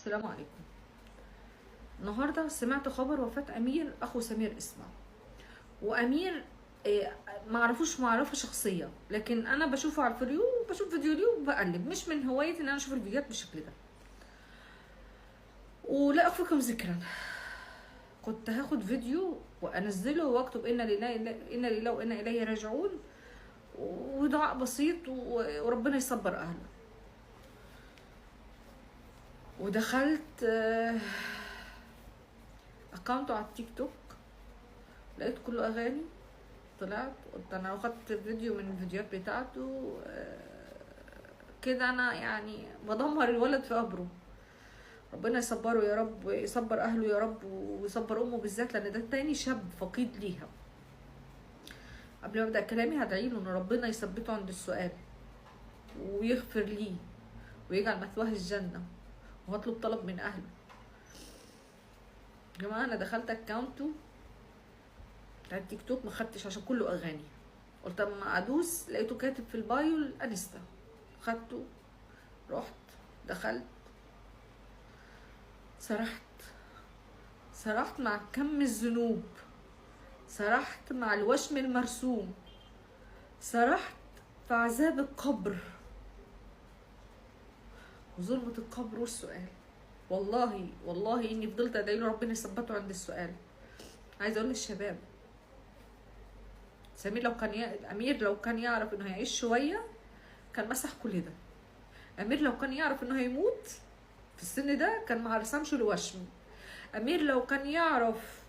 السلام عليكم. النهارده سمعت خبر وفاة امير اخو سمير اسمع. وامير معرفوش معرفة شخصية، لكن انا بشوفه على الفيديو وبشوف فيديو ليه وبقلب، مش من هوايتي ان انا اشوف الفيديوهات بالشكل ده. ولا اخفيكم ذكرا، كنت هاخد فيديو وانزله واكتب انا لله انا لله وانا اليه راجعون، ودعاء بسيط وربنا يصبر اهله. ودخلت account ه على التيك توك، لقيت كله اغاني. طلعت قلت انا لو خدت فيديو من الفيديوهات بتاعته كده انا يعني بدمر الولد في قبره. ربنا يصبره يا رب، ويصبر اهله يا رب، ويصبر امه بالذات، لان ده تاني شاب فقيد ليها. قبل ما ابدا كلامي هدعي له ان ربنا يثبته عند السؤال ويغفر ليه ويجعل مثواه الجنة، وهطلب طلب من اهله. يا جماعة انا دخلت account ه بتاع التيك توك ما خدتش عشان كله اغاني، قلت اما ادوس لقيته كاتب في ال bio الانستا، خدته رحت دخلت سرحت مع كم الذنوب، سرحت مع الوشم المرسوم، سرحت في عذاب القبر وظلمة القبر والسؤال. والله والله اني فضلت ادعي له ربنا يثبته عند السؤال. عايزه اقول للشباب، سمير لو كان امير لو كان يعرف انه هيعيش شوية كان مسح كل ده. امير لو كان يعرف انه هيموت في السن ده كان ما رسمش الوشم. امير لو كان يعرف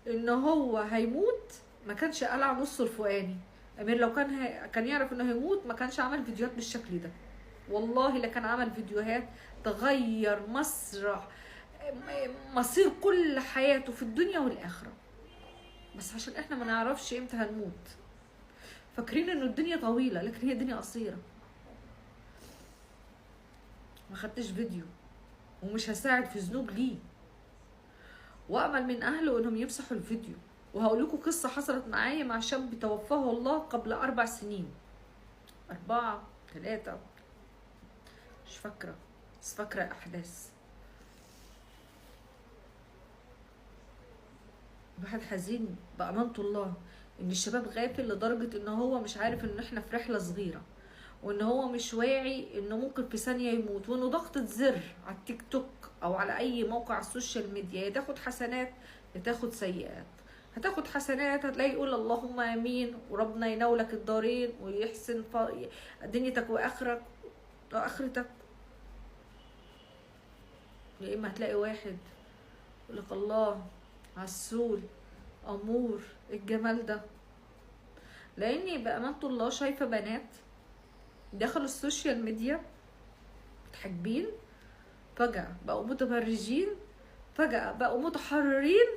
ان هو هيموت ما كانش قلع نصه الفوقاني. امير لو كان يعرف انه هيموت ما كانش عمل فيديوهات بالشكل ده. والله لا كان عمل فيديوهات تغير مسرح مصير كل حياته في الدنيا والاخرة. بس عشان احنا ما نعرفش امتى هنموت، فاكرين انه الدنيا طويلة، لكن هي الدنيا قصيرة. ما خدتش فيديو ومش هساعد في ذنوب ليه، وامل من اهله انهم يمسحوا الفيديو. وهقول لكم قصة حصلت معايا مع شاب توفاه الله قبل 4 سنين، 4 3 مش فاكره، بس فاكره احداث. الواحد حزين بأمانة الله ان الشباب غافل لدرجة ان هو مش عارف ان احنا في رحله صغيرة، وان هو مش واعي انه ممكن في ثانية يموت، وانه ضغطه زر على التيك توك او على اي موقع على ال social media يا تاخد حسنات يا تاخد سيئات. هتاخد حسنات هتلاقي يقول اللهم امين وربنا يناولك الدارين ويحسن دنيتك واخرك واخرتك. يا اما هتلاقي واحد يقول لك الله عسول امور الجمال ده. لاني بامانه الله شايفه بنات دخلوا ال social media متحجبين، فجأة بقوا متبرجين، فجأة بقوا متحررين،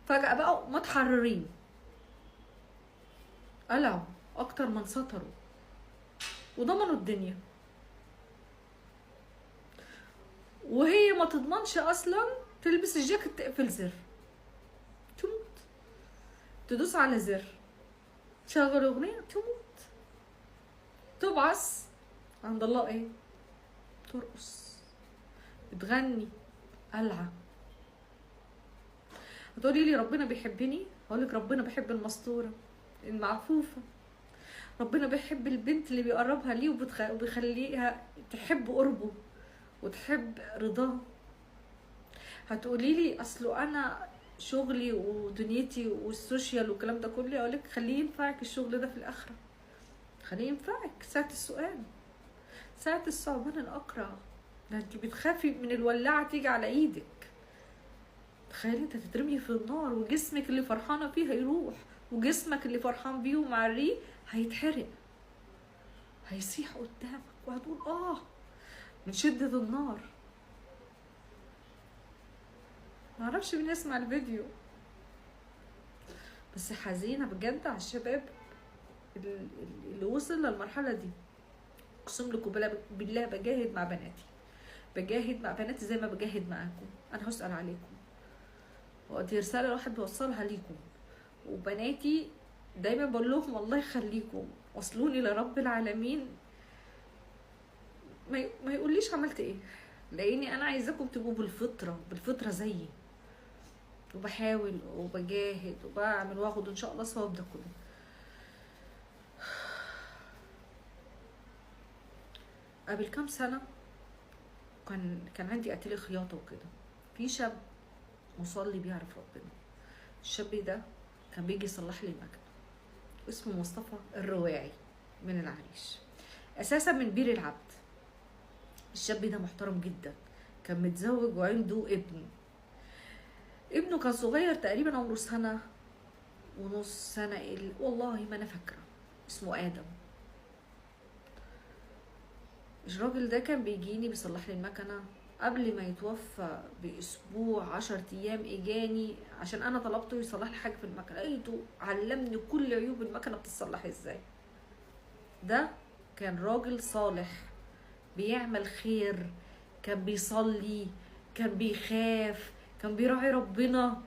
فجأة بقوا متحررين، قلعوا أكتر من سطروا وضمنوا الدنيا. وهي ما تضمنش أصلا تلبس الجاكيت تقفل زر تموت، تدوس على زر تشغل أغنية تموت، تبعث عند الله ايه؟ ترقص، بتغني، قلعة. هتقولي لي ربنا بيحبني؟ هقولك ربنا بيحب المستورة المعفوفة، ربنا بيحب البنت اللي بيقربها ليه وبيخليها تحب قربه وتحب رضاه. هتقولي لي اصله انا شغلي ودنيتي وال social والكلام ده كله، هقولك خليه ينفعك الشغل ده في الاخرة، خليه ينفعك ساعة السؤال، ساعة الثعبان الأقرع. ده انت بتخافي من الولاعة تيجي على ايدك، تخيلي انت تترمي في النار وجسمك اللي فرحانة فيه هيروح، وجسمك اللي فرحان بيه ومعريه هيتحرق، هيسيح قدامك وهتقول اه من شدة النار. معرفش مين يسمع الفيديو، بس حزينة بجد على الشباب اللي وصل للمرحلة دي. اقسم لكم بالله بجاهد مع بناتي، بجاهد مع بناتي زي ما بجاهد معاكم. انا هسأل عليكم، ودي رسالة الواحد بيوصلها ليكم. وبناتي دايما بقول لهم الله يخليكم وصلوني لرب العالمين، ما يقوليش عملت ايه، لاني انا عايزاكم تبقوا بالفطرة، بالفطرة زيي. وبحاول وبجاهد وبعمل واخد ان شاء الله ثواب ده كله. قبل كام سنة كان عندي اتيليه خياطة وكده، في شاب مصلي بيعرف ربنا. الشاب ده كان بيجي يصلح لي المكنه، اسمه مصطفى الرواعي من العريش، اساسا من بير العبد. الشاب ده محترم جدا، كان متزوج وعنده ابن. ابنه كان صغير تقريبا عمره 1.5 سنة، والله ما انا فاكره، اسمه ادم. الراجل ده كان بيجيني بيصلح لي المكنه. قبل ما يتوفى باسبوع 10 ايام اجاني عشان انا طلبته يصلح لي حاجة في المكنه، لقيته علمني كل عيوب المكنه بتتصلح ازاي. ده كان راجل صالح بيعمل خير، كان بيصلي، كان بيخاف، كان بيراعي ربنا.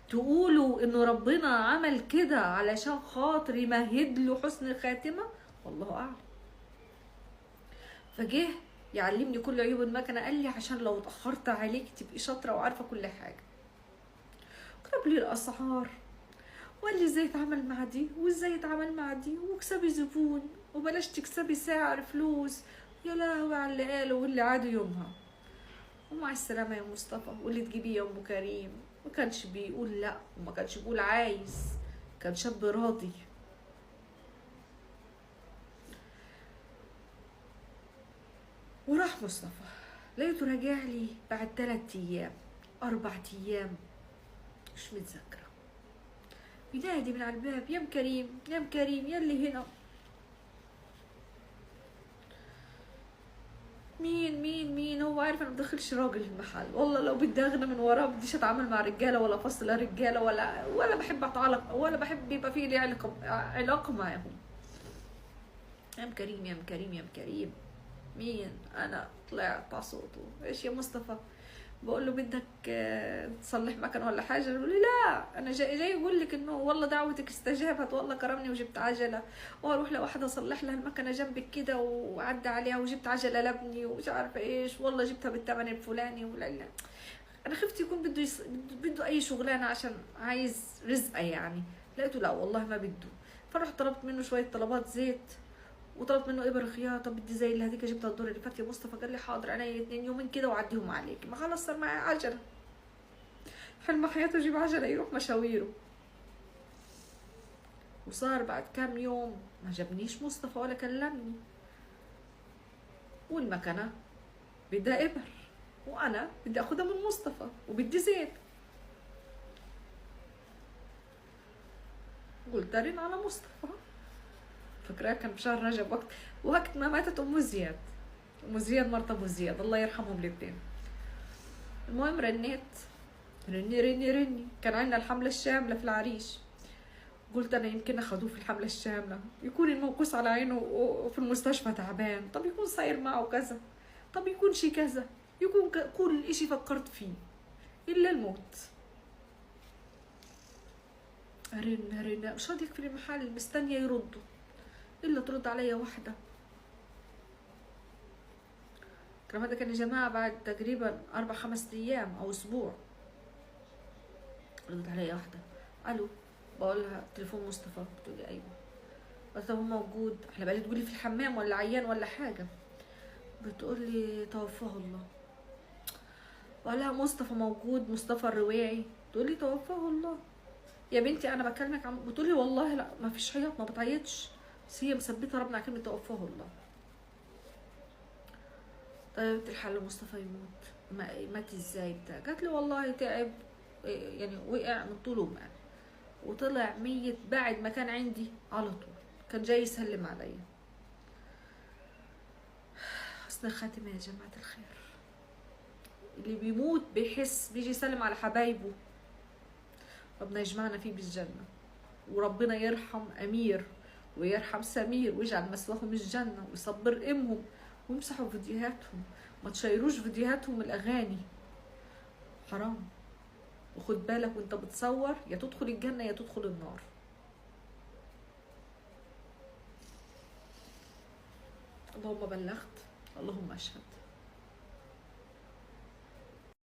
تقولوا انه ربنا عمل كده علشان خاطر يمهد له حسن الخاتمة؟ والله اعلم. فجه يعلمني كل عيوب المكنه، قال لي عشان لو اتاخرت عليك تبقي شاطرة وعارفه كل حاجة. كتب لي الاسعار وقال لي ازاي اتعامل مع دي وازاي اتعامل مع دي، واكسبي زبون وبلاش تكسبي سعر فلوس. يا لهوي على اللي قاله واللي عادة يومها. ومع السلامة يا مصطفى، واللي تجيبيه يا ام كريم. ما كانش بيقول لا، وما كانش بيقول عايز، كان شاب راضي. وراح مصطفى، لقيته راجع لي بعد 3 ايام 4 ايام مش متذكرة، بينادي من على الباب، يا ام كريم يا ام كريم يا اللي هنا. مين مين مين؟ هو عارف انا مدخلش راجل المحل، والله لو بدي اغنى من وراه بديش اتعامل مع رجاله ولا فصل لا رجاله ولا بحب اتعلق ولا بحب يبقى في لي علاقة معاهم. يا ام كريم يا ام كريم يا ام كريم، مين؟ انا طلعت على صوته، ايش يا مصطفى؟ بقول له بدك تصلح مكنه ولا حاجة؟ بيقول لي لا، انا جاي اقول لك انه والله دعوتك استجابت، والله كرمني وجبت عجله، واروح لواحدة اصلح لها المكنه جنبك كده وعدى عليها، وجبت عجله لابني ومش عارفه ايش، والله جبتها بالثمن الفلاني ولا لا. انا خفت يكون بده اي شغلانة عشان عايز رزقه يعني. لقيته لا والله ما بده. فرحت طلبت منه شوية طلبات زيت، وطلبت منه ابر خياطة، بدي زي اللي هذيك جبتها الدور اللي فات يا مصطفى. قال لي حاضر، عينيا 2 يومين كده وعديهم عليك. ما خلص صار معي عجله، حلم حياته يجيب عجله يروح مشاويره. وصار بعد كام يوم ما جابنيش مصطفى ولا كلمني، والمكنه بدها ابر وانا بدي اخذها من مصطفى وبدي زيت. قلت رن على مصطفى، فكرة كان في شهر رجب وقت ما ماتت ام زياد، ام زياد مرت ابو زياد الله يرحمهم الاثنين. المهم رنيت رني رني رني، كان عندنا الحملة الشاملة في العريش. قلت انا يمكن اخذوه في الحملة الشاملة، يكون الموقوس على عينه وفي المستشفى تعبان، طب يكون صاير معه كذا، طب يكون شي كذا، يكون كل اشي فكرت فيه الا الموت. رن رن، مش راضي يقفل المحل، مستنيه يردوا، الا ترد عليا واحدة. الكلام هذا كان يا جماعة بعد تقريبا 4 5 ايام او اسبوع. ردت عليا واحدة، الو، بقول لها تليفون مصطفى؟ بتقول لي ايوه. قلت لها هو موجود؟ احنا بقالي تقولي في الحمام ولا عيان ولا حاجة. بتقول لي توفاه الله. بقول لها مصطفى موجود، مصطفى الرواعي؟ تقول لي توفاه الله. يا بنتي انا بكلمك عن، بتقول لي والله لا ما فيش عياط، ما بتعيطش، بس هي مثبتة ربنا على كلمة توفاه الله. طيب الحل مصطفى يموت، مات ازاي بتاع؟ قالت لي والله تعب يعني، وقع من طوله ومات وطلع ميت بعد ما كان عندي على طول، كان جاي يسلم عليا. حسن الخاتمة يا جماعة الخير. اللي بيموت بيحس، بيجي يسلم على حبايبه. ربنا يجمعنا فيه بالجنة، وربنا يرحم أمير ويرحم سمير ويجعل مثواهم الجنة، ويصبر أمهم، ويمسحوا فيديوهاتهم، ما تشيروش فيديوهاتهم الأغاني، حرام. وخد بالك وانت بتصور، يا تدخل الجنة يا تدخل النار. اللهم بلغت، اللهم اشهد.